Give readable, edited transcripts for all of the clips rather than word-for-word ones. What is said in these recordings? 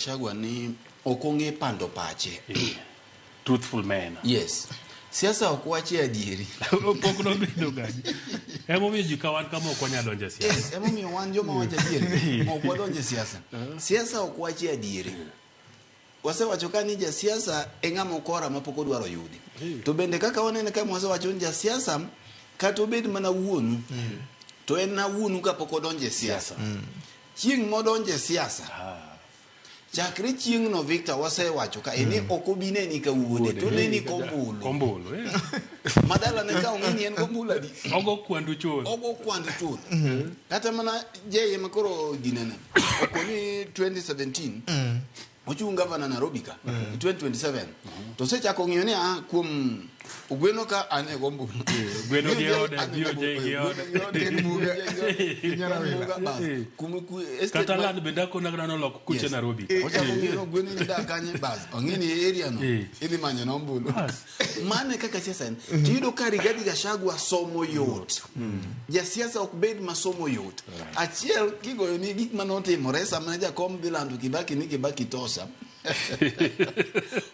Gachagua ni ok ong'e pando pache. Truthful man. Yes. Siasa ok wache adieri. Pok nobedo ga. Emomiyo ji ka wan kama ok wanyal donjo e siasa. Yes, emomiyo wan joma wacho adieri ok wadonjo e siasa. Siasa ok wache adieri. Wasewacho ka ni jasiasa e ng'ama okora ma pok odwaro yudi. To bende kaka wanene ka wasewacho ni jasiasa kata obed mana wuonu to en na wuonu kapok odonjo e siasa. Chieng' modonjo e siasa chakre chieng'no Victor wasewacho ka ni ok obi neni ka wuode to oneni kombulu. Kombulu. Eh. Madalane ka ong'e ni en kombulu adi. Ogo kwandu chuth. Ogo kwandu chuth. Kata mana jeye ma koro ginene. Okoni 2017 ochung' gavana Nairobi ka 2027 to osechako ng'iyo ni ah kuom Ogweno ka an e gombulu. Ogweno gi ode, gi oje gi ode. Ken Muga, Nyara Wila. Kata land bende akona kata nolok kuche Nairobi. Ochako ng'iyo ni Ogweno ni dak kanye bas ong'e ni area no idhi manyo na ombulu. Mano e kaka siasa en. Tiyudo ka Rigathi Gachagua somo yot. Jasiasa ok bed ma somo yot. Achiel kigoyo ni gik mane otimore sama ne jakom dhi lando Kibaki ni Kibaki tosha.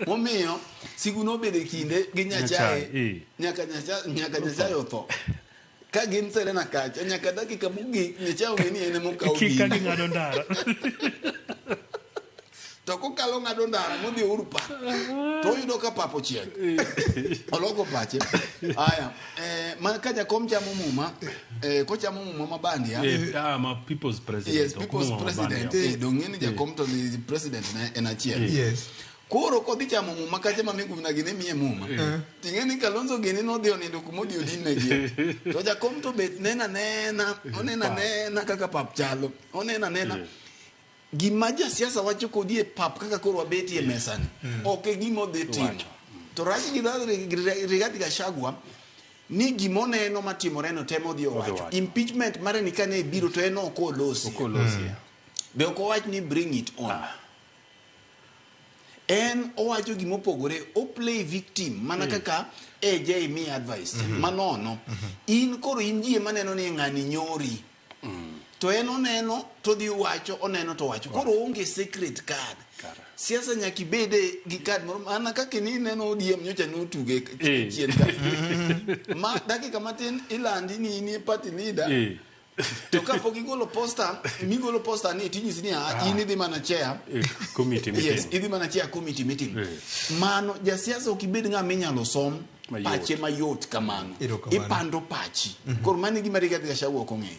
Momiyo sigu nobedo e kinde gi Nyachae eh. nyaka nyaka Nyachae otho. Ka gin Serena kacha nyaka dakika mogik Nyachae ong'e ni en ema okawo Kik ka gini. ging'ado ndara. To kokalo ng'ado ndara modhi Uhuru Park to oyudo ka pap ochiek. Oloko pache. Aya, ma ka jakom chamo muma, kochamo muma ma bandia. Ma people's president. Yes, ok people's muma ma president. bandia. Dong' ni jakom to ni president ne en achiel. Yes. Koro kodhi chamo muma kacha ma Miguna gini miye muma. Ting'e ni Kalonzo gini nodhi onindo kuma odhi odin negi. To jakom to bet nena nena, onena nena kaka pap chalo. Onena nena. Gima jasiasa wacho kodi e pap kaka koro wabetie e mesani. Ok e gima odhi timo. To rach gi Rigathi Gachagua ni gima oneno matimore no temo odhi owacho. Owacho. Impeachment mare ni kane biro to en ok olosi. Ok olosi. Be ok owach ni bring it on. En owacho gimopogore, o play victim mana kaka AJ mi advice manono. In koro in ji ema neno ni ng'ani nyori. To en oneno to dhi wacho, oneno to wacho. Koro onge secret card. Siasa nyaka ibede gi card moro mana kaka ni ineno ODM nyocha notuge chien ka. Ma dakika matin ilandi ni in e party leader. To kapok igolo poster, migolo poster ni tinyisi ni in idhi mana chair. Committee meeting. Yes, idhi mana chair committee meeting. Mano jasiasa ok ibed ng'ama inyalo som Mayot. pache mayot kamano. Erokamano. Ipando pachi. Koro mano e gima Rigathi Gachagua ok ong'eyo.